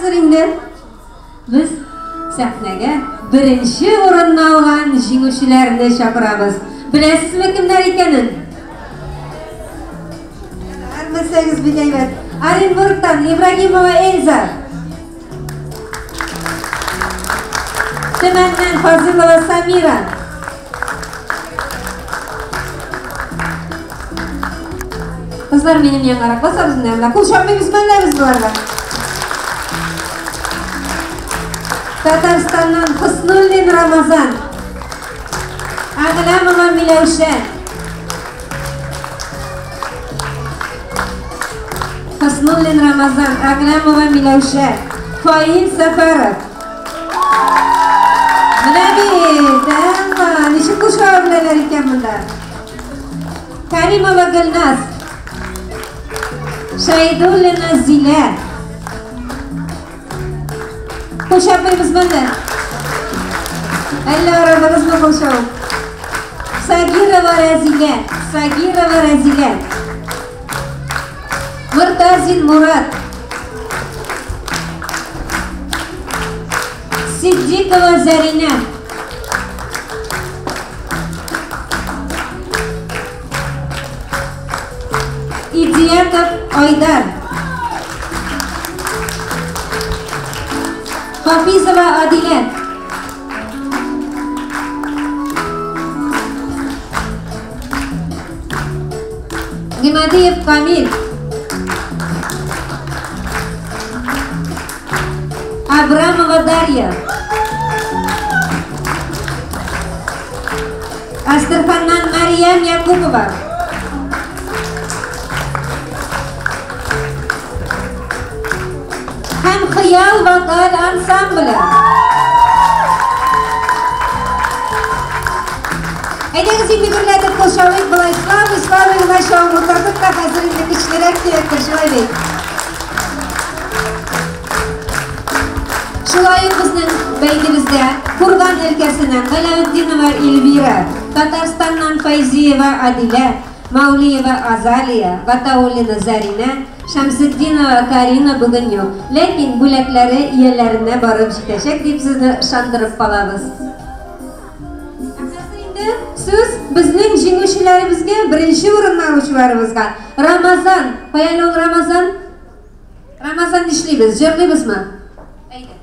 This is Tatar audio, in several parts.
Хәзер инде без сәхнәгә беренче урынны алган җиңүчеләрне чакырабыз. Беләсезме кемнәр икәнен? Белсәгез бик әйбәт. Оренбургтан Ибрагимова Эльза. Төмәннән Фазылова Самира. Кызлар минем яңарак басабыз менә монда. Кул чапмыйбыз мәллә без боларга? Татарстаннан Хөснуллин Рамазан. Әгъләмова Миләүшә. Хөснуллин Рамазан, Әгъләмова Миләүшә, Фаил Сәфәров. Менә бит, әмма ничек куша беләләр икән монда. Каримова Гөлназ. Шәйдуллина Зилә. Кул чапмыйбыз монда. Әллә арабызмы кул чабып? Сагирова Рәзилә. Сагирова Рәзилә. Мортазин Мурат. Сиддикова Зәринә. Идиятов Айдар. Хафизова Адилә. Гимадиев Камил. Абрамова Дарья. Астраханнан Мариям Якупова. Һәм Хыял вокаль ансамбле. Әйдәгез инде гөрләтеп кул чабыйк, болай слабый, слабый гына чабып утырдык та, хәзер инде көчлерәк кирәктер, шулай бит. Шулай ук безнең бәйгебездә Курган өлкәсеннән Галәветдинова Эльвира, Татарстаннан Фәйзиева Адилә, Маулиева Азалия, Гатауллина Заринә, Шәмсетдинова Карина бүген юк. Ләкин бүләкләре ияләренә барып җитәчәк дип сезне ышандырып калабыз. Ә хәзер инде сүз безнең җиңүчеләребезгә, беренче урынны алучыларыбызга. Рамазан, кая әле ул Рамазан? Рамазан нишлибез? Җырлыйбызмы? Әйдә.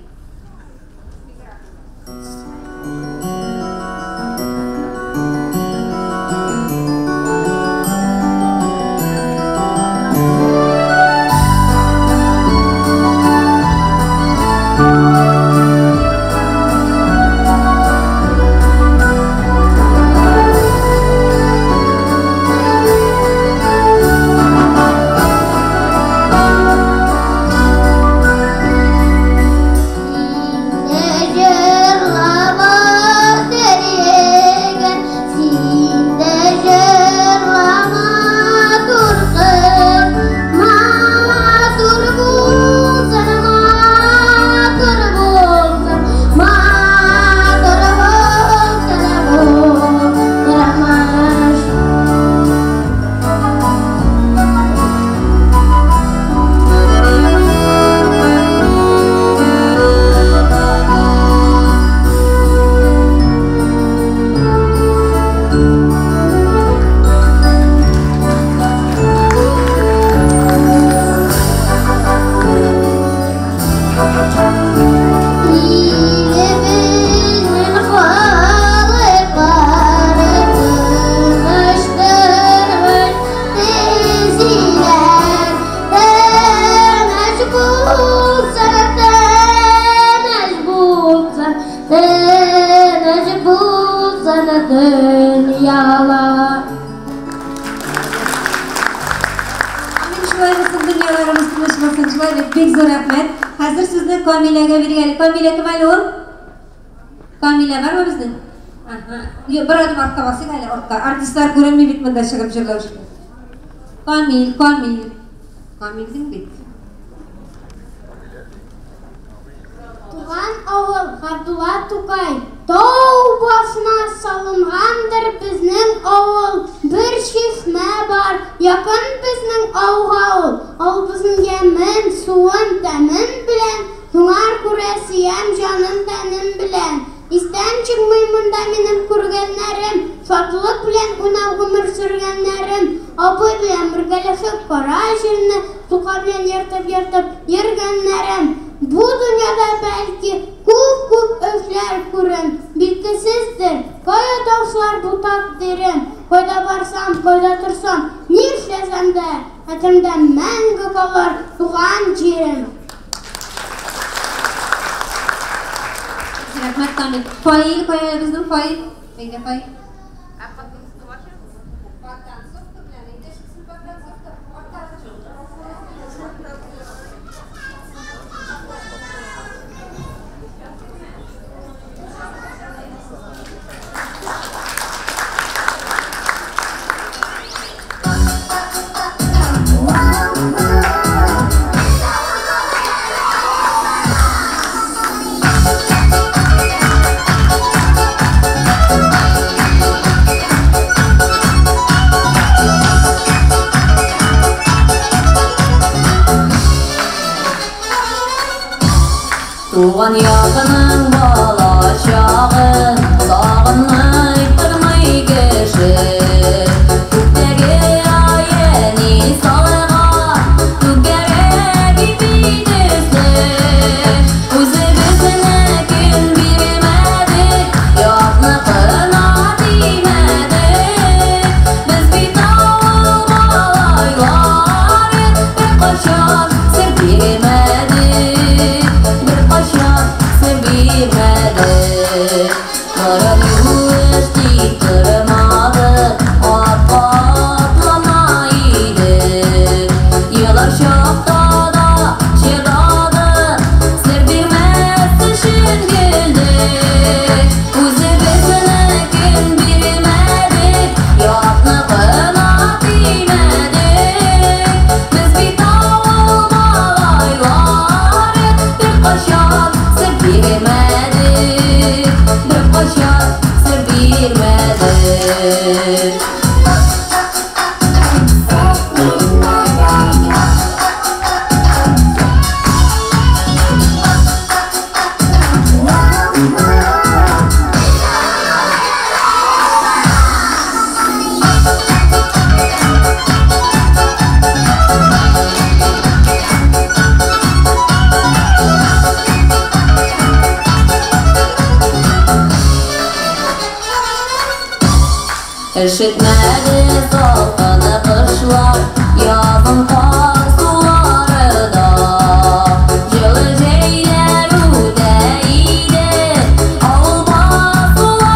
Бик зур рәхмәт. Хәзер сүзне Камиләгә бирик әле. Камилә кем әле ул? Камилә бармы безнең? Ага. Юк, бер адым артка басыйк әле, артка. Артистлар күренми бит монда чыгып җырлаучы. Камил, Камил. Камилдең бит. Туган авыл Габдулла Тукай. Тау башына салынгандыр безнең авыл. Бер чишмә бар, якын безнең авылга ул. Авылыбызның ямен, суын, тәмен белән. сөям җаным-тәнем белән. Истән чыкмый монда минем күргәннәрем, Шатлык белән уйнап гомер сөргәннәрем. Абый белән бергәләшеп кара җирне Сука белән ертып-ертып йөргәннәрем. Бу дөньяда, бәлки, күп-күп эшләр күрем, Билгесездер, кая ташлар бу тәкъдирем. Кайда барсам, кайда торсам, нишләсәм дә, Хәтеремдә мәңге калыр туган җирем. Рәхмәт, Камил. Фаил, кая безнең Фаил? Әйдә, Фаил. Туган ягының бала чагын сагынмый тормый кеше. Күктәге ае ни салган, түгәрәк ипи төсле. Үзебезнекен бирмәдек, ятныкына тимәдек. Без бит авыл малайлары, беркайчан сер бирмәдек, беркайчан сер бирмәдек. Борын юеш тик тормадык, атка атлана идек. Елар чакта да чыдадык, сер бирмәс өчен көлдек. Үзебезнекен бирмәдек, ятныкына тимәдек. Без бит авыл малайлары, беркайчан сер бирмәдек, беркайчан сер бирмәдек. Өшетмәде салкын кышлар, язын кар сулары да. Җылы җәйләр үтә иде авыл басуларында.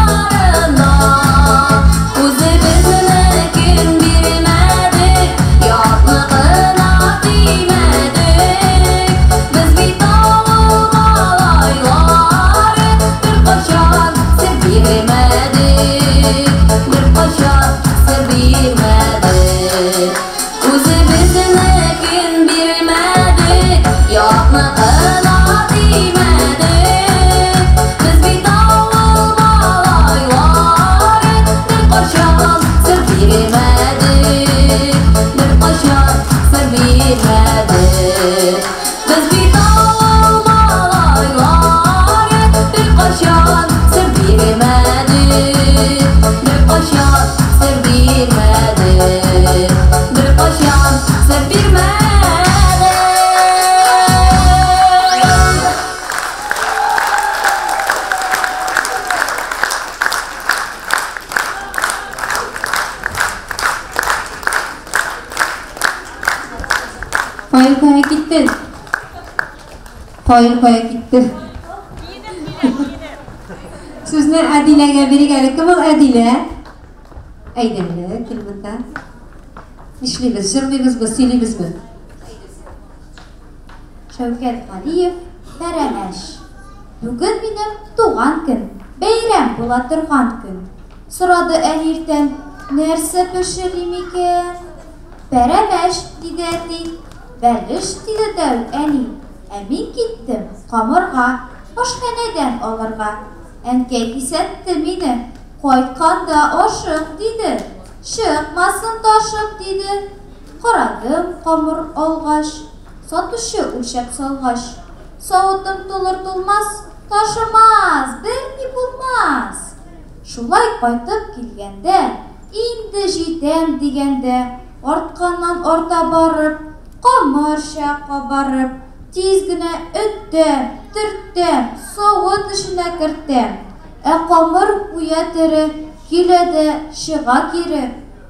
Үзебезнекен бирмәдек, ятныкына тимәдек. Без бит авыл малайлары, беркайчан сер бирмәдек, беркайчан сер бирмәдек. Үзебезнекен бирмәдек, ятныкына тимәдек. Без бит авыл малайлары, беркайчан сер бирмәдек, беркайчан сер бирмәдек. Без бит авыл малайлары, беркайчан сер бирмәдек, беркайчан сер бирмәдек, беркайчан сер бирмәдек. Фаил кая китте? Фаил кая китте? Сүзне Әдиләгә бирик әле. Кем ул Әдилә? Әйдә әле, кил монда. Нишлибез? Җырлыйбызмы, сөйлибезме? Шәүкәт Галиев, Пәрәмәч. Бүген минем туган көн, бәйрәм була торган көн. Сорады әни иртән, нәрсә пешерим икән? Пәрәмәч, диде әти. Бәлеш, диде дәү әни. Ә мин киттем камырга, ашханәдән алырга. Әнкәй кисәтте мине, кайтканда ашык, диде. Чыкмасын ташып, диде. Карадым камыр алгач, сатучы үлчәп салгач. Савытым тулыр-тулмас, ташымас, берни булмас. Шулай кайтып килгәндә, инде җитәм дигәндә, артканнан арта барып, камырча кабарып, тиз генә өттем, төрттем, савыт эченә керттем. Ә камыр гүя тере, килә дә чыга кире.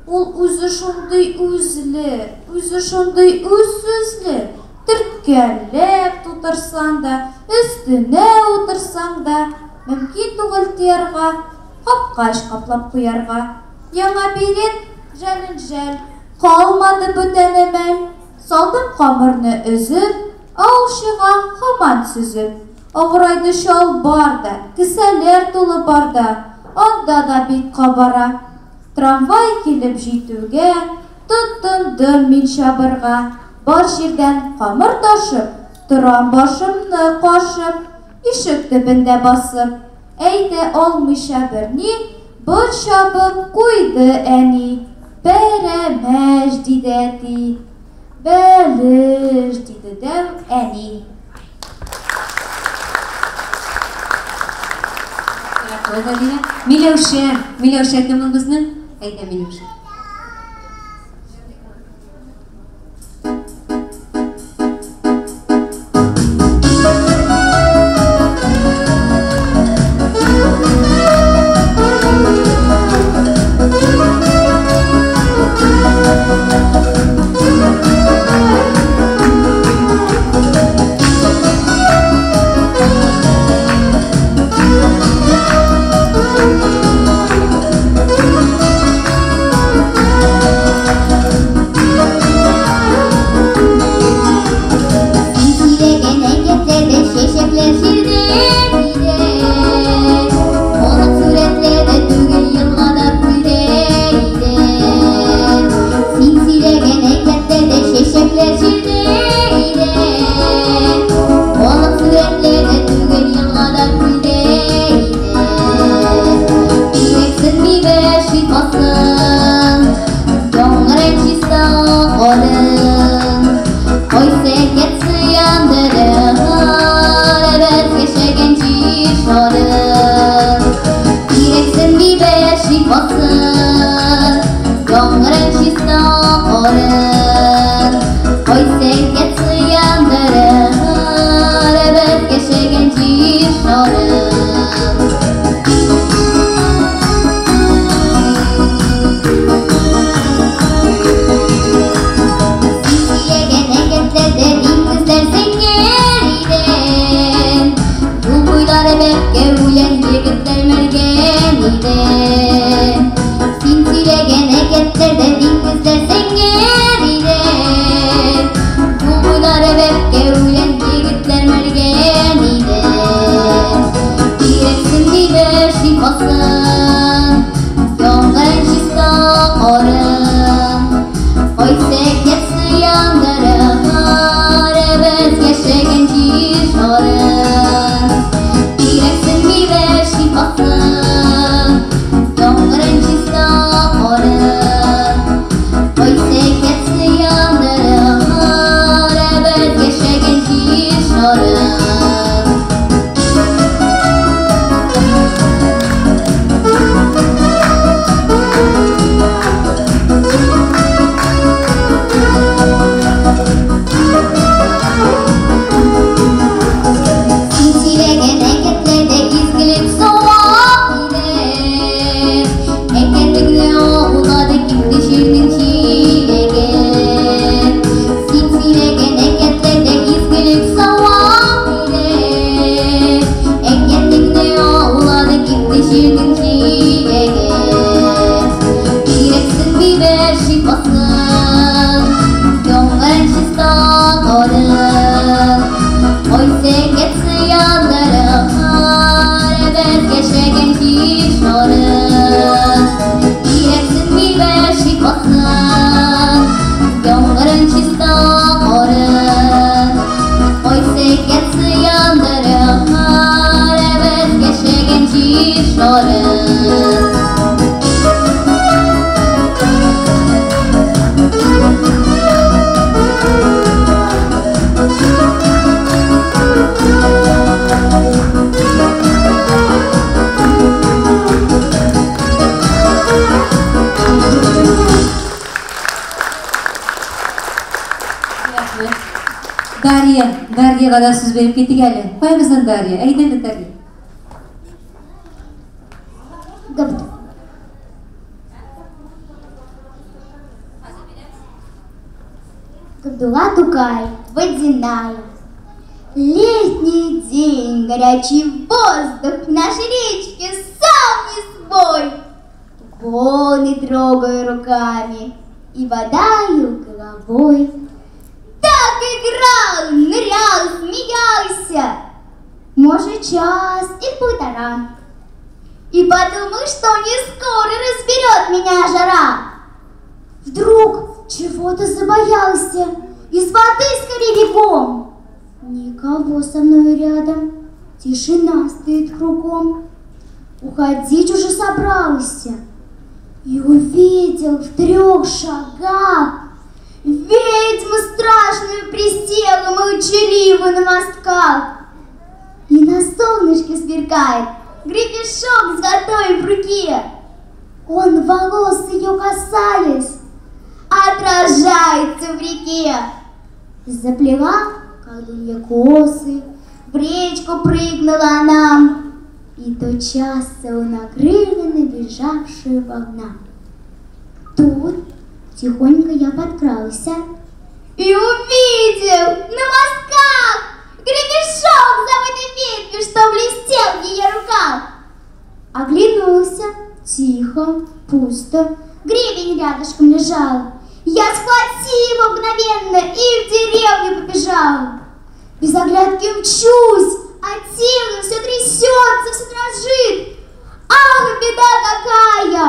Ул үзе шундый үзле, үзе шундый үзсүзле, төрткәләп тутырсаң да, өстенә утырсаң да, мөмкин түгел тыярга, капкач каплап куярга. Яңа билет, жәлен жәл, калмады бүтән әмәл. Салдым камырны өзеп, ә ул чыга һаман сөзеп. Авырайды чалбар да, кесәләр тулы бар да, анда да бик кабара. Трамвай килеп җитүгә, тотындым мин чабырга. Бар җирдән камыр ташып, торам башымны кашып, ишек төбендә басып. Әйтә алмыйча берни, бот чабып куйды әни. Пәрәмәч, диде әти. Бәлеш, диде дәү әни. Рәхмәт, Әдилә. Миләүшә, Миләүшә кем ул безнең? Әйдә, Миләүшә. Дарья, Дарьяга да сүз биреп китик әле. Кая безнең Дарья? Әйдә әле, Дарья. Габдулла Тукай, водяная. Летний день, горячий воздух, в нашей речке сам не свой. Волны трогаю руками и водаю головой. Так играл, нырял, смеялся, может, час и полтора. И подумал, что не скоро разберет меня жара. Вдруг чего-то забоялся, из воды скорее бегом. Никого со мной рядом, тишина стоит кругом. Уходить уже собрался и увидел в 3 шагах ведьму страшную присела молчаливо на мостках. И на солнышке сверкает гребешок золотой в руке. Он волос ее касаясь, отражается в реке. Заплела колдунья косы, в речку прыгнула она, и тотчас накрыла набежавшую волна. Тут тихонько я подкрался и увидел на мостках гребешок забытый ветви, что блестел в ее руках. Оглянулся, тихо, пусто, гребень рядышком лежал. Я схватил его мгновенно и в деревню побежал. Без оглядки мчусь, а тело все трясется, все дрожит. Ах, беда какая!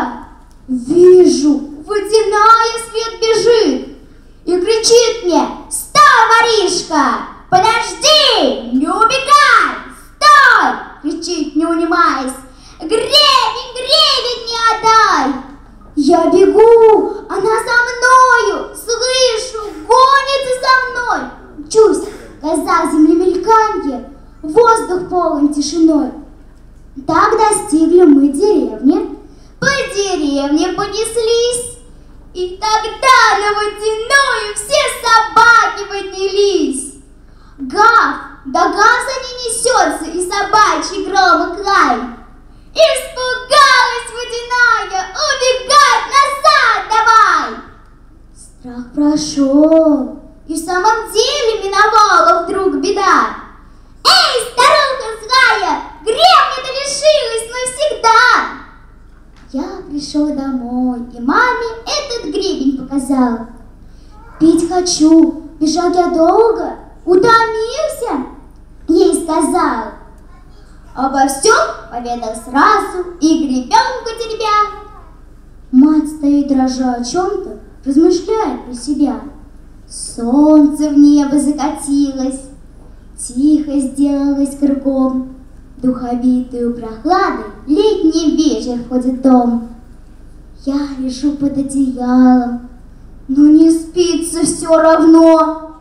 Вижу, водяная свет бежит и кричит мне: «Стой, воришка! Подожди! Не убегай! Стой!» Кричит, не унимаясь: «Гребень, гребень не отдай!» Я бегу, она за мною, слышу, гонится за мной. Мчусь, в глазах земли мельканье, воздух полон тишиной. Так достигли мы деревни, по деревне понеслись, и тогда на водяную все собаки поднялись. Гав, да гав за ней несется, и собачий громок лай. Испугалась водяная, убегать назад давай! Страх прошел, и в самом деле миновала вдруг беда. Эй, старуха злая, гребня-то лишилась навсегда! Я пришел домой и маме этот гребень показал. Пить хочу, бежал я долго, утомился, ей сказал. Обо всем поведал сразу и гребенку теребя. Мать стоит, дрожа о чем-то, размышляет про себя. Солнце в небо закатилось, тихо сделалось кругом. Духовитую прохладой летний вечер входит в дом. Я лежу под одеялом, но не спится все равно.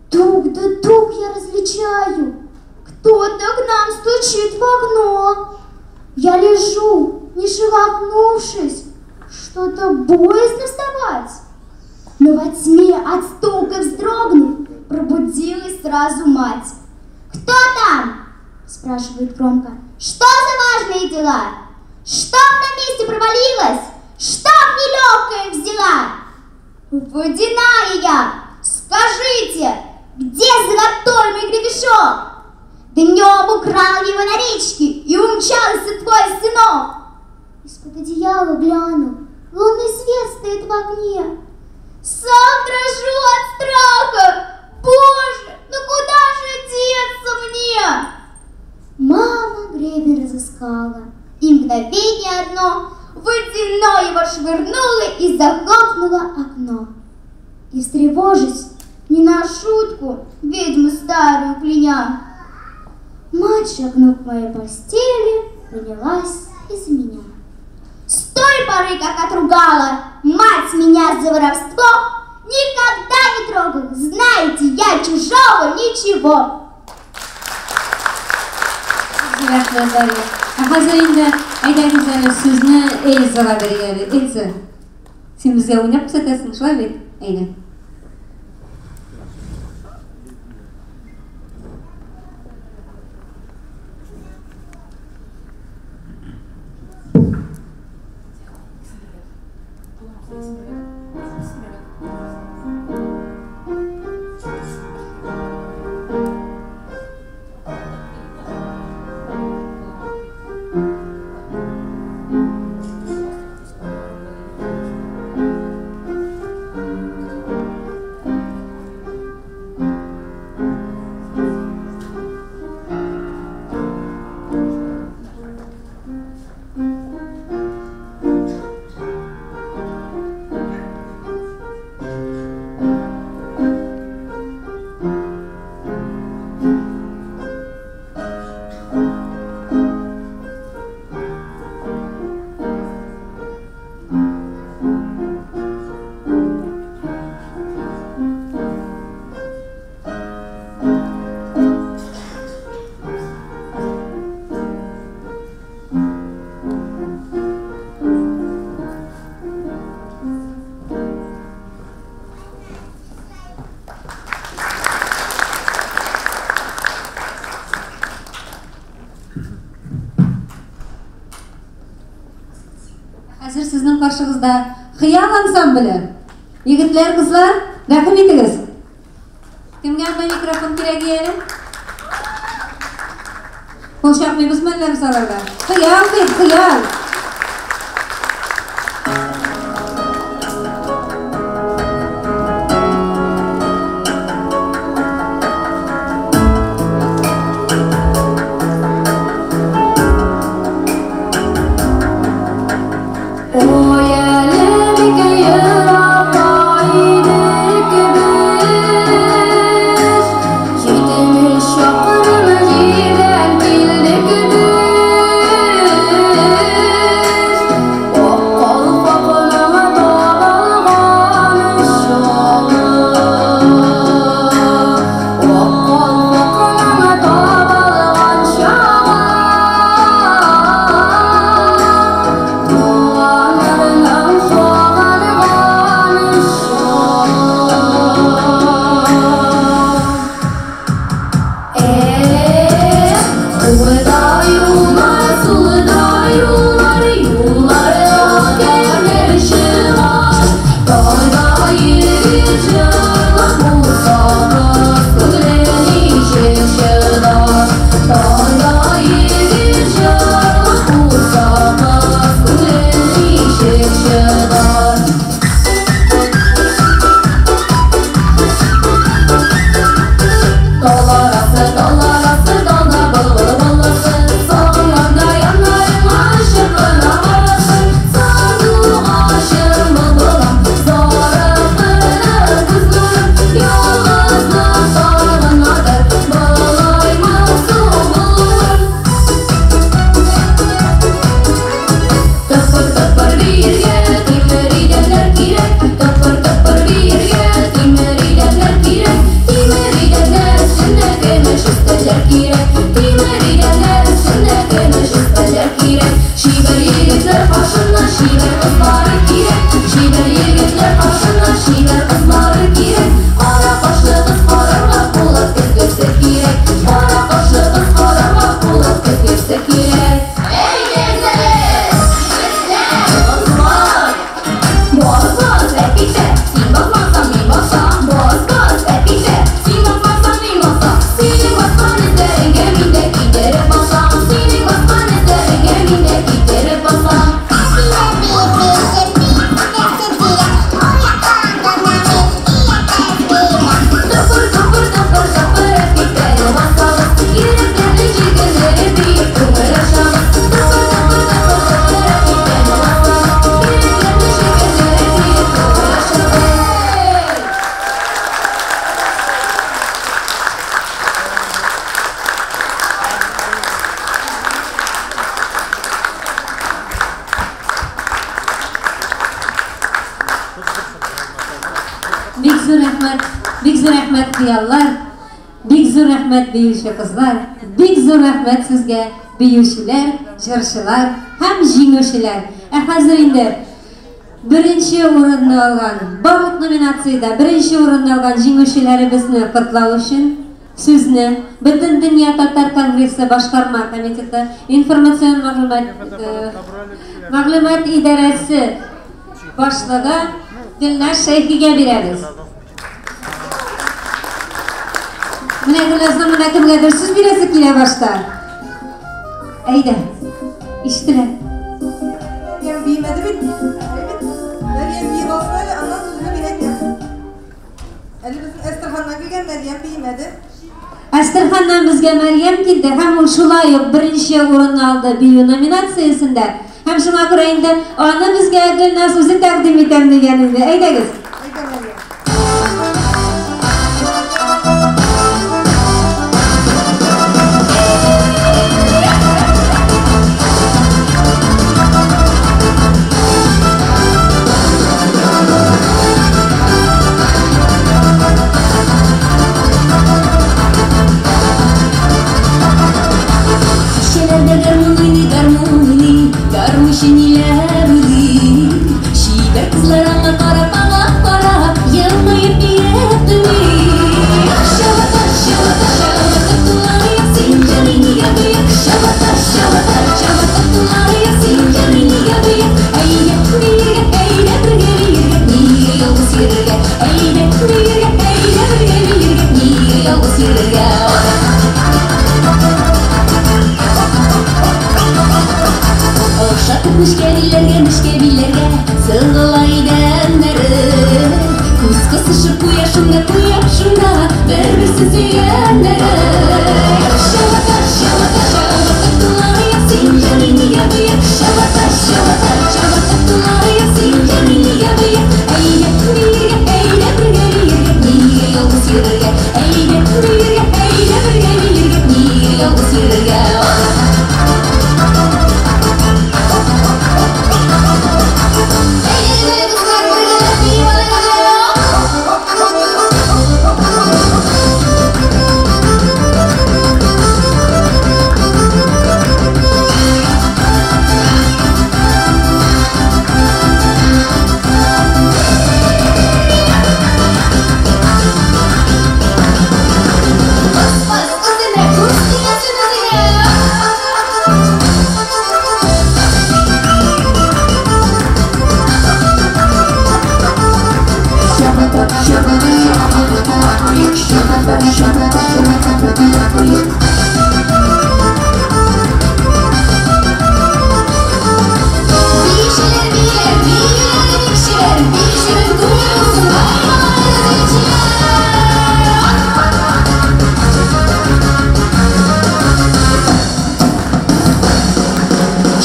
Тук да тук я различаю, кто-то к нам стучит в окно. Я лежу, не шелохнувшись, что-то боязно вставать. Но во тьме от стука вздрогнув, пробудилась сразу мать. «Кто там?» – спрашивает громко. «Что за важные дела? Чтоб на месте провалилась? Чтоб нелегкая взяла? Водяная я! Скажите, где золотой мой гребешок? Днем украл его на речке и умчался твой сынок!» Из-под одеяла гляну, лунный свет стоит в окне. Сам дрожу от страха! Боже, ну куда же деться мне? Мама гребень разыскала, и мгновение одно водяное его швырнула и захлопнула окно. И встревожись, не на шутку, ведьму старую кляня, мать, шагнув к моей постели, принялась из меня. С той поры, как отругала мать меня за воровство, никогда не трогала, знаете, я чужого ничего. Рәхмәт, Дарья. Ә хәзер инде әйдәгез әле сүзне Эльзага бирик әле. Эльза, син безгә уйнап күрсәтәсең, шулай бит? Әйдә. Хәзер сезнең каршыгызда Хыял ансамбле. Егетләр, кызлар, рәхим итегез. Кемгә анда микрофон кирәк әле? Кул чапмыйбызмы әллә без аларга? Хыял бит, хыял. Ой, әле бик еракта идек без, 70 чакрым җирдән килдек без. Ак калфакның табылган чагы, ак калфакның табылган чагы. Туганнарның сагынган чагы. Уңда юллар, сулда юллар, юлларда кемнәр чыгар? Таңда егет җырлап булса, кыз күңеле ничек чыдар? Таңда егет җырлап булса, кыз күңеле ничек чыдар? Таларасы, таларасы, дала былбыл булырсың, сагынганда яннарыңа чыккына барасың. Сандугачым, былбылым, зарыктырды күз нурым, ялгызлык сагынадыр, болай моңсу булуым. Тыпыр-тыпыр биергә тимер идәннәр кирәк, тыпыр-тыпыр биергә тимер идәннәр кирәк, тимер идәннәр өстендә көмеш өстәлләр кирәк, тимер идәннәр өстендә көмеш өстәлләр кирәк. Чибәр егетләр каршына чибәр кызлары кирәк, чибәр егетләр каршына чибәр кызлары кирәк. Кара кашлы кыз карарга кулак көзгесе кирәк, кара кашлы кыз карарга кулак көзгесе кирәк. Кызлар! Бас, бас, әпитә, син басмасаң, мин басам. Бас, бас, әпитә, син басмасаң, мин басам. Синең баскан эзләреңә мин дә китереп басам. Синең баскан эзләреңә мин дә китереп басам. Тыпыр, тыпыр, тыпыр, тыпыр, әпитәне басабыз. Йөрәкләрне җилкендереп биеп күңел ачабыз. Тыпыр, тыпыр, тыпыр, тыпыр, әпитәне басабыз. Йөрәкләрне җилкендереп биеп күңел ачабыз. Бик зур рәхмәт, бик зур рәхмәт, хыяллар. Бик зур рәхмәт, биюче кызлар. Бик зур рәхмәт сезгә, биючеләр, җырчылар һәм җиңүчеләр. Ә хәзер инде беренче урынны алган, барлык номинациядә беренче урынны алган җиңүчеләребезне котлау өчен сүзне Бөтендөнья татар конгрессы башкарма комитеты информацион мәгълүмат мәгълүмат идарәсе башлыгы Гөлназ Шәйхигә бирәбез. Менә Гөлназның менә кемгәдер сүз бирәсе килә башта. Әйдә, ишетелә. Мәрьям биемәде бит. Әйбәт. Мәрьям биеп алсын әле, аннан сүзне мин әйтәм. Әле безнең Әстерханнан килгән Мәрьям биемәде. Әстерханнан безгә Мәрьям килде һәм ул шулай ук беренче урынны алды бию номинациясендә. Һәм шуңа күрә инде аны безгә Гөлназ үзе тәкъдим итәм дигән инде. Әйдәгез. Әйдә, Мәрьям. Кичәләрдә гармун уйный, гармун уйный, гармунчы ниләр уйлый? Чибәр кызлар аңа карап, аңа карап, елмаеп биеп туймый. Чабата, чабата, чабата тулаеп, син җаный нигә быек? Чабата, чабата, чабата тулаеп, син җаный нигә быек? Әйдә, биергә, әйдә бергә биергә, нигә ялгыз йөрергә? Әйдә, биергә, әйдә бергә биергә, нигә ялгыз йөрергә? Охшатып нечкә билләргә, нечкә билләргә Сыгыла идәннәре. Күз кысышып куя шунда, куя шунда Бер-берсен сөйгәннәре. Чабата, чабата, чабата тулаеп, син җаный нигә быек? Чабата, чабата, чабата тулаеп, син җаный нигә быек? Әйдә, биергә, әйдә бергә биергә, нигә ялгыз йөрергә? Әйдә, биергә, әйдә бергә биергә, нигә ялгыз йөрергә? Әйдә, кызлар, бергәләп биеп алыйк. Бас, бас, үзенә, күз тиясен үзеңә. Биючеләр бииләр, бииләр биючеләр, биюченең күңеле булсын, ай малайлар, биючеләр.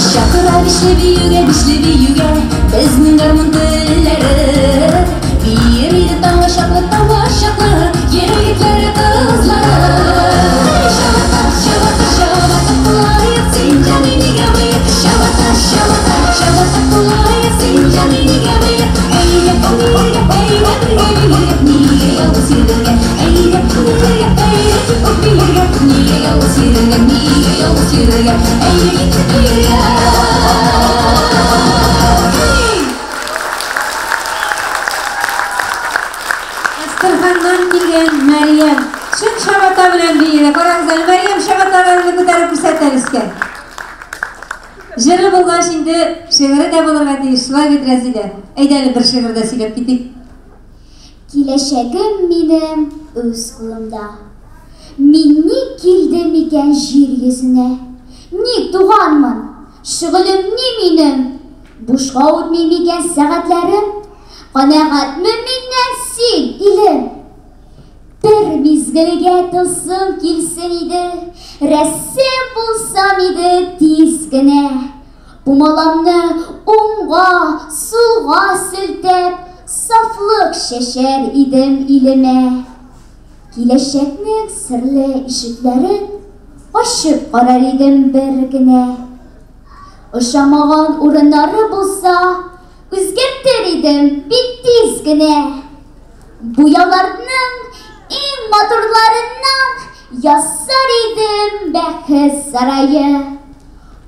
Чакыра бишле биюгә, бишле биюгә Безнең гармун телләре. Биер иде таңга чаклы, таңга чаклы Егетләре, кызлары. Чабата, чабата, чабата тулаеп, син җаный нигә быек? Чабата, чабата, чабата тулаеп, син җаный нигә быек? Әйдә, биергә, әйдә бергә биергә, нигә ялгыз йөрергә? Әйдә, биергә, әйдә китеп биергә, нигә ялгыз йөрергә, нигә ялгыз йөрергә? Әйдә китеп биергә. Hey! Әстерханнан килгән Мәрьям чын чабата белән биеде. Карагыз әле, Мәрьям чабаталарны күтәреп күрсәтә өскә. Җыры булгач инде шигыре дә булырга тиеш. Шулай бит, Рәзилә? Әйдә әле бер шигырь дә сөйләп китик. Киләчәгем минем үз кулымда. Мин ник килдем икән җир йөзенә? Ник туганмын? Шөгылем ни минем? Бушка үтми микән сәгатьләрем? Канәгатьме миннән син, илем? Бер мизгелгә тылсым килсен иде, рәссам булсам иде тиз генә. Пумаламны уңга, сулга селтәп, сафлык чәчәр идем илемә. Киләчәкнең серле ишекләрен ачып карар идем бер генә. Ошамаган урыннары булса, үзгәртер идем бик тиз генә. Буяларның иң матурларыннан ясар идем бәхет сарае.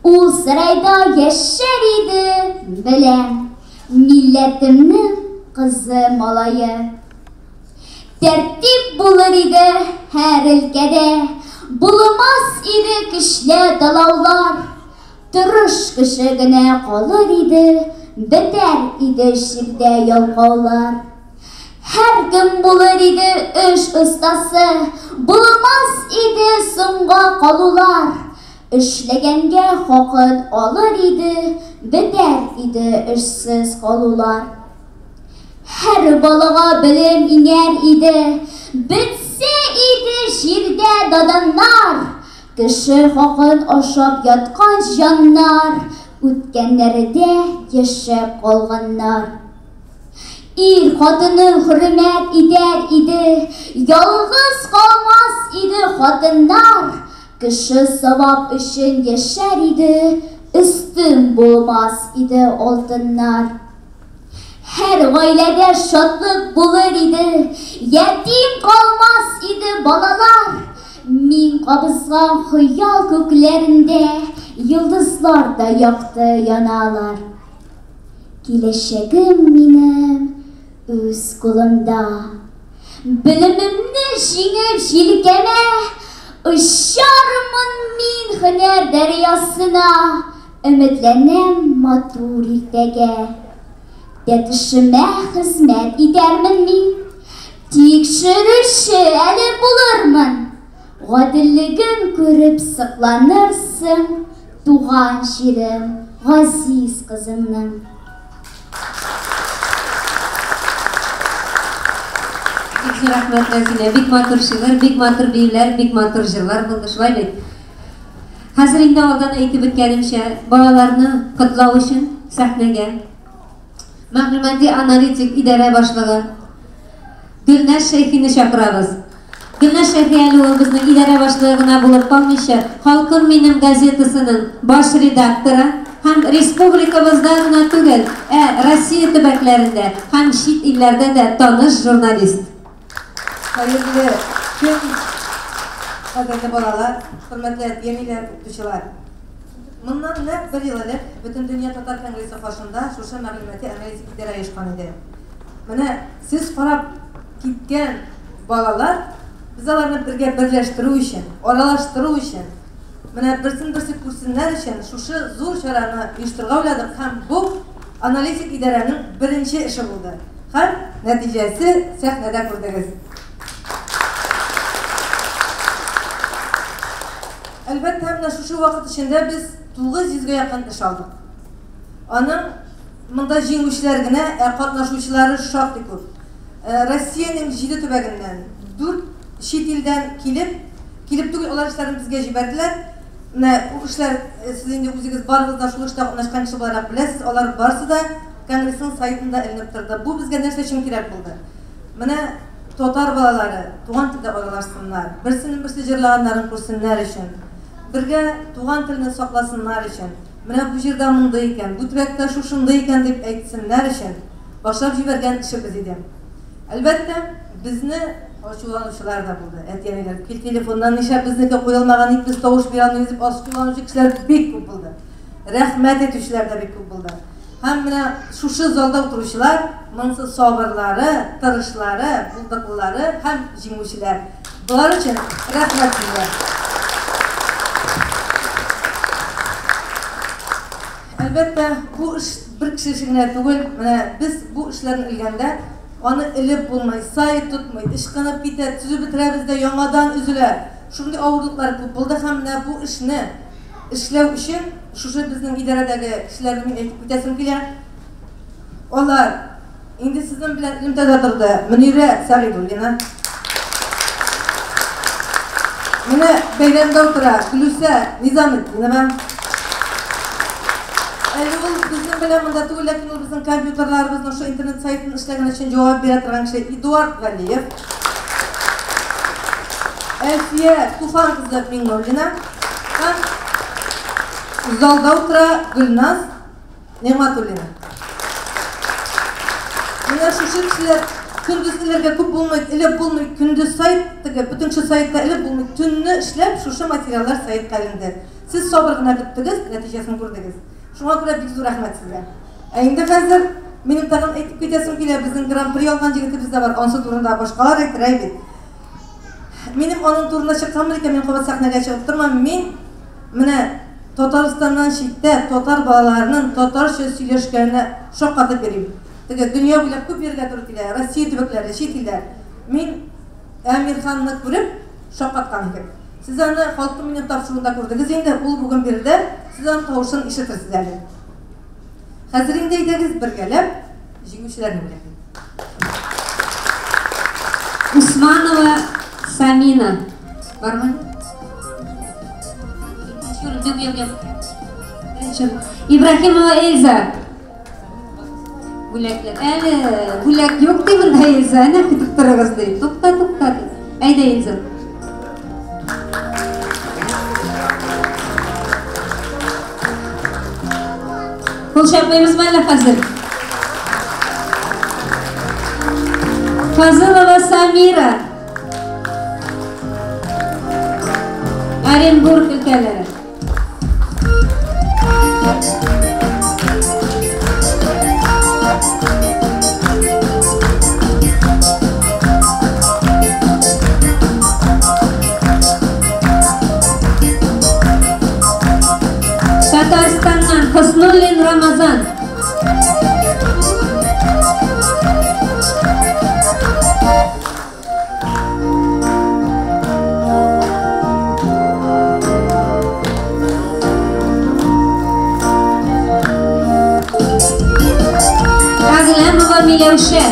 Ул сарайда яшәр иде, беләм, милләтемнең кызы малае. Тәртип булыр иде һәр өлкәдә, булмас иде көчле талаулар. Тырыш кеше генә калыр иде, бетәр иде җирдә ялкаулар. Һәркем булыр иде эш остасы, булмас иде соңга калулар. Эшләгәнгә хакын алыр иде, бетәр иде эшсез калулар. Һәр балага белем иңәр иде, бетсә иде җирдә наданнар. Кеше хакын ашап яткан җаннар, үткәннәрдә яшәп калганнар. Ир хатынын хөрмәт итәр иде, ялгыз калмас иде хатыннар. Кеше савап өчен яшәр иде, өстен булмас иде алтыннар. Һәр гаиләдә шатлык булыр иде, ятим калмас иде балалар. Мин кабызган хыял күкләрендә йолдызлар да якты яналар. Киләчәгем минем үз кулымда. Белемемне җиңеп җилкәмә, очармын мин һөнәр дәрьясына, өметләнәм матур иртәгә. Тәтешемә хезмәт итәрмен мин, тикшерүче әле булырмын. Гаделлеген күреп сокланырсың, туган җирем, газиз кызыңның. Бик зур рәхмәт, Рәзилә. Бик матур шигырь, бик матур биюләр, бик матур җырлар булды, шулай бит? Хәзер инде алдан әйтеп үткәнемчә, балаларны котлау өчен сәхнәгә мәгълүмати аналитик идарә башлыгы Гөлназ Шәйхине чакырабыз. Гөлназ Шәйхи әле ул безнең идарә башлыгы гына булып калмыйча, Халкым минем газетасының баш редакторы һәм республикабызда гына түгел, ә Россия төбәкләрендә һәм чит илләрдә дә таныш журналист. Хәерле көн, кадерле балалар, хөрмәтле әти-әниләр, укытучылар. Моннан нәкъ бер ел элек Бөтендөнья татар конгрессы каршында шушы мәгълүмати аналитик идарә оешкан иде. Менә сез карап киткән балалар, без аларны бергә берләштерү өчен, аралаштыру өчен, менә берсен-берсе күрсеннәр өчен шушы зур чараны оештырырга уйладык һәм бу аналитик идарәнең беренче эше булды. Һәм нәтиҗәсе сәхнәдә күрдегез. Әлбәттә, менә шушы вакыт эчендә без 900 гә якын эш алдык. Аның монда җиңүчеләр генә, ә катнашучылары шактый күп. Россиянең 7 төбәгеннән, 4 чит илдән килеп, килеп түгел, алар эшләрен безгә җибәрделәр. Менә ул эшләр, сез инде үзегез барыгыз да шул эштә катнашкан кеше буларак беләсез, алар барысы да конгрессның сайтында эленеп торды. Бу безгә нәрсә өчен кирәк булды? Менә татар балалары туган телдә аралашсыннар, берсенең берсе җырлаганнарын күрсеннәр өчен, бергә туган телне сакласыннар өчен, менә бу җирдә мондый икән, бу төбәктә шушындый икән дип әйтсеннәр өчен башлап җибәргән эшебез иде. Әлбәттә, безне ачуланучылар да булды. Әти-әниләр, кил телефоннан нишләп безнеке куелмаган, ник без тавыш бирә алмыйбыз дип ачуланучы кешеләр бик күп булды. Рәхмәт әйтүчеләр дә бик күп булды. Һәм менә шушы залда утыручылар, монысы сабырлары, тырышлары, булдыклылары һәм җиңүчеләр. Болар өчен рәхмәт сезгә. Әлбәттә, бу эш бер кеше эше генә түгел. Менә без бу эшләрне элгәндә, аны элеп булмый, сайт тотмый, ычкынып китә, төзеп бетерәбез дә яңадан өзелә. Шундый авырлыклар күп булды һәм менә бу эшне эшләү өчен шушы безнең идарәдәге кешеләрне мин әйтеп үтәсем килә. Алар инде сезнең белән элемтәдә торды. Мөнирә Сәгыйдуллина. Менә бәйрәмдә утыра Гөлүсә Низаметдинова. Әле ул безнең белән монда түгел, ләкин ул безнең компьютерларыбызның шул интернет сайтын эшләгән өчен җавап бирә торган кеше Эдуард Галиев. Әлфия Туфан кызы Миңнуллина. Һәм залда утыра Гөлназ Нигъмәтуллина. Менә шушы кешеләр Көндез элергә күп булмый, элеп булмый, көндез сайт, теге бөтен кеше сайтта элеп булмый. Төнне эшләп шушы материаллар сайтка эленде. Сез сабыр гына көттегез, нәтиҗәсен күрдегез. Шуңа күрә бик зур рәхмәт сезгә. Ә инде хәзер минем тагын әйтеп китәсем килә, безнең гран-при алган егетебез дә бар, ансы турында башкалар әйтер бит. Минем аның турында чыкканмын икән, мин кабат сәхнәгә чыгып тормам. Мин менә Татарстаннан читтә татар балаларының татарча сөйләшкәненә шаккатып йөрим. Теге дөнья буйлап күп йөрергә туры килә, Россия төбәкләре, чит илләр. Мин Әмирханны күреп шаккаткан идем. Сез аны халкым минем тапшыруында күрдегез инде, ул бүген биредә, сез аның тавышын ишетерсез әле. Хәзер инде әйдәгез бергәләп җиңүчеләрне бүләклик. Усманова Самина. Бармы? Икенче урын, юк, юк, юк. Беренче урын. Ибраһимова Эльза. Бүләкләр. Әле бүләк юк ди монда Эльза. Әнә көтеп торыгыз ди. Тукта, тукта ди. Әйдә, Эльза. Кул чапмыйбызмы әллә хәзер? Фазылова Самира. Оренбург өлкәләре. Татарстаннан Хоснуллин Рамазан. Әгъләмова Миләүшә.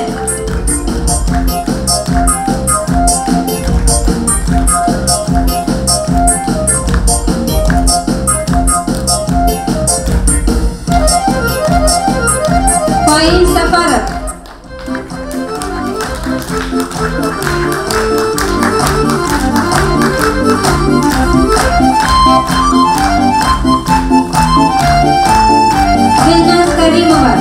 Фаил Сафаров. Гөлназ Каримова.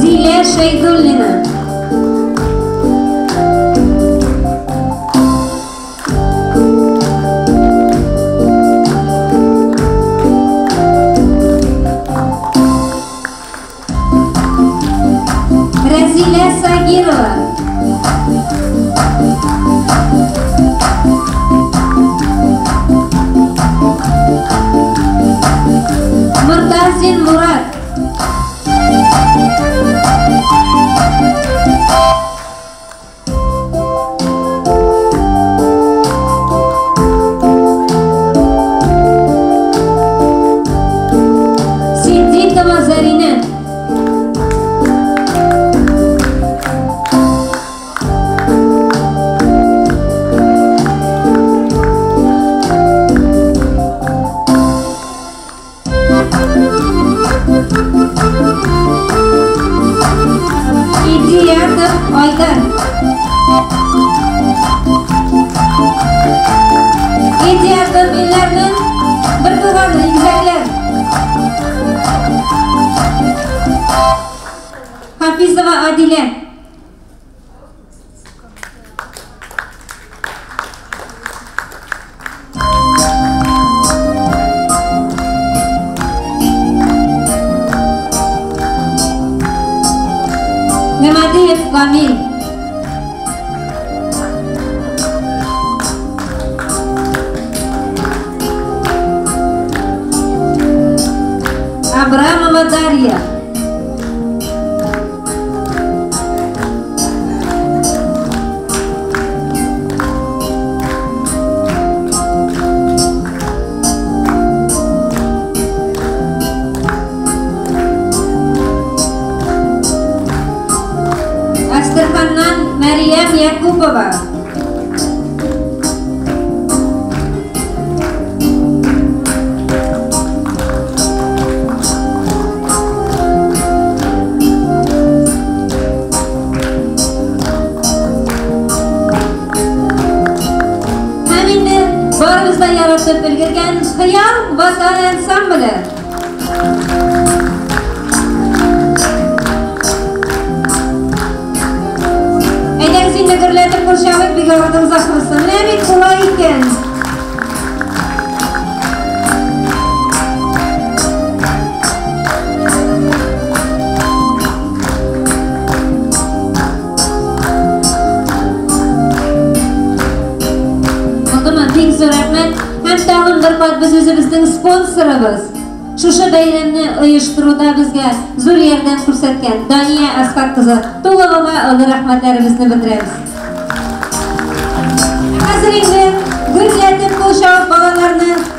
Зилә Шәйдуллина. Рәзилә Сагирова. Муртазин Мурат. Сиддикова Заринә. Идиятов Айдар. Идиятов илләрнең бер туганы, игезәкләр. Хафизова Адилә. Гыймадиев Гамил. Абрамова Дарья. Әстерханнан Мәрьям Якупова. Һәм инде ярдыгыз ахрысы. Менә бит була икән. Булдымы? Бик зур рәхмәт. Һәм тагын бер кат без үзебезнең спонсорыбыз, шушы бәйрәмне оештыруда безгә зур ярдәм күрсәткән Дания Асхат кызы Туловага олы рәхмәтләребезне белдерәбез. Хәзер инде гөрләтеп кул чабып балаларны.